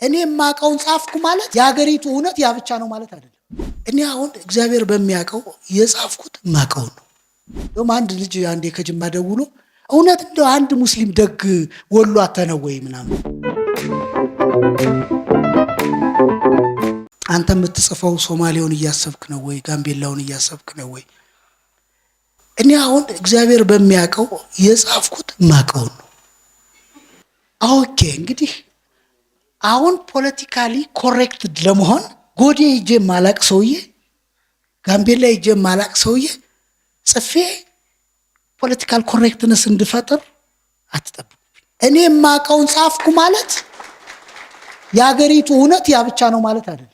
እኔ የማውቀውን ጻፍኩ ማለት የሀገሪቱ እውነት ያ ብቻ ነው ማለት አይደለም። እኔ አሁን እግዚአብሔር በሚያውቀው የጻፍኩት የማውቀውን ነው። እንደውም አንድ ልጅ አንዴ ከጅማ ደውሎ እውነት እንደው አንድ ሙስሊም ደግ ወሎ አተነው ወይ ምናምን፣ አንተ የምትጽፈው ሶማሌውን እያሰብክ ነው ወይ? ጋምቤላውን እያሰብክ ነው ወይ? እኔ አሁን እግዚአብሔር በሚያውቀው የጻፍኩት የማውቀውን ነው። Okay፣ እንግዲህ አሁን politically correct ለመሆን ጎዴ ሄጄ ማላቅ ሰውዬ፣ ጋምቤላ ሄጄ ማላቅ ሰውዬ ጽፌ political correctness እንድፈጥር አትጠብቁብኝ። እኔ የማውቀውን ጻፍኩ ማለት የሀገሪቱ እውነት ያ ብቻ ነው ማለት አይደለም።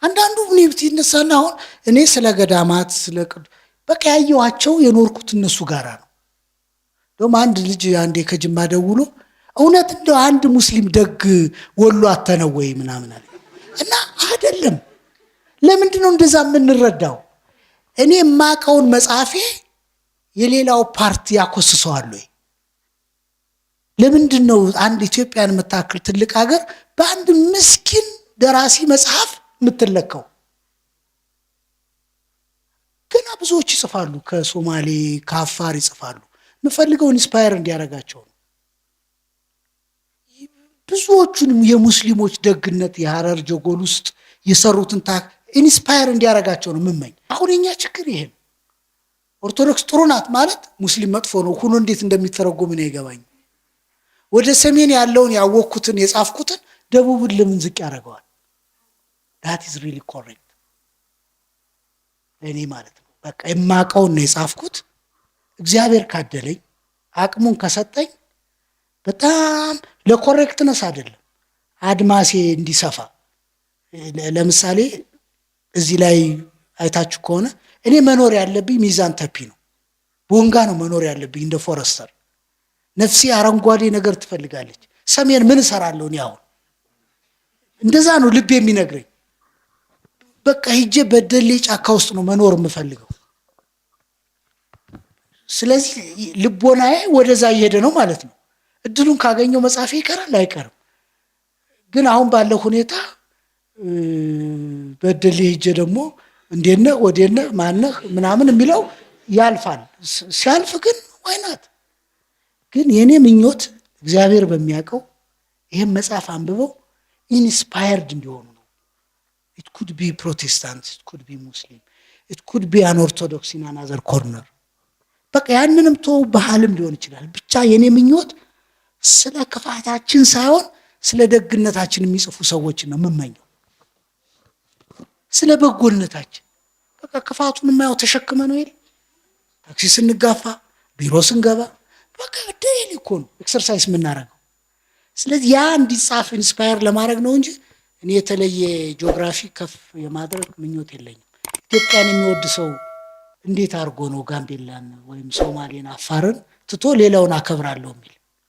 አንዳንዱ እኔ ሲነሳና አሁን እኔ ስለ ገዳማት ስለ በቃ ያየኋቸው የኖርኩት እነሱ ጋራ ነው። እንደውም አንድ ልጅ አንዴ ከጅማ ደውሎ እውነት እንደው አንድ ሙስሊም ደግ ወሎ አተነው ወይ ምናምን አለ። እና አይደለም። ለምንድን ነው እንደዛ የምንረዳው? እኔ የማውቀውን መጽሐፌ የሌላው ፓርቲ ያኮስሰዋል ወይ? ለምንድን ነው አንድ ኢትዮጵያን የምታክል ትልቅ ሀገር በአንድ ምስኪን ደራሲ መጽሐፍ የምትለካው? ገና ብዙዎች ይጽፋሉ፣ ከሶማሌ ከአፋር ይጽፋሉ። የምፈልገው inspire እንዲያደርጋቸው ነው። ብዙዎቹንም የሙስሊሞች ደግነት የሐረር ጀጎል ውስጥ የሰሩትን inspire እንዲያደርጋቸው ነው የምመኝ። አሁን የኛ ችግር ይሄ ነው። ኦርቶዶክስ ጥሩ ናት ማለት ሙስሊም መጥፎ ነው ሁኖ እንዴት እንደሚተረጎም እኔ አይገባኝም። ወደ ሰሜን ያለውን ያወቅኩትን የጻፍኩትን ደቡብን ለምን ዝቅ ያደርገዋል? That is really correct ለእኔ ማለት ነው። በቃ የማውቀውን ነው የጻፍኩት። እግዚአብሔር ካደለኝ፣ አቅሙን ከሰጠኝ፣ በጣም ለ correctness አይደለም፣ አድማሴ እንዲሰፋ። ለምሳሌ እዚህ ላይ አይታችሁ ከሆነ እኔ መኖር ያለብኝ ሚዛን ተፒ ነው፣ ቦንጋ ነው መኖር ያለብኝ እንደ forester። ነፍሴ አረንጓዴ ነገር ትፈልጋለች። ሰሜን ምን እሰራለሁ እኔ አሁን? እንደዛ ነው ልብ የሚነግረኝ። በቃ ሂጄ በደሌ ጫካ ውስጥ ነው መኖር የምፈልገው። ስለዚህ ልቦናዬ ወደዛ እየሄደ ነው ማለት ነው። እድሉን ካገኘው መጽሐፌ ይቀራል አይቀርም። ግን አሁን ባለው ሁኔታ በደሌ ሂጄ ደግሞ እንዴት ነህ፣ ወዴት ነህ፣ ማነህ ምናምን የሚለው ያልፋል። ሲያልፍ ግን why not? ግን የእኔ ምኞት እግዚአብሔር በሚያውቀው ይህም መጽሐፍ አንብበው inspired እንዲሆኑ ነው። It could be Protestant፣ it could be Muslim፣ it could be an Orthodox in another corner። በቃ ያንንም ቶ ባህልም ሊሆን ይችላል። ብቻ የእኔ ምኞት ስለ ክፋታችን ሳይሆን ስለ ደግነታችን የሚጽፉ ሰዎችን ነው የምመኘው። ስለ በጎነታችን። በቃ ክፋቱን የማየው ተሸክመ ነው የለ፣ ታክሲ ስንጋፋ፣ ቢሮ ስንገባ፣ በቃ daily እኮ ነው exercise የምናደርገው። ስለዚህ ያ እንዲጻፍ inspire ለማድረግ ነው እንጂ እኔ የተለየ ጂኦግራፊ ከፍ የማድረግ ምኞት የለኝም። ኢትዮጵያን የሚወድ ሰው እንዴት አድርጎ ነው ጋምቤላን ወይም ሶማሌን፣ አፋርን ትቶ ሌላውን አከብራለሁ የሚል?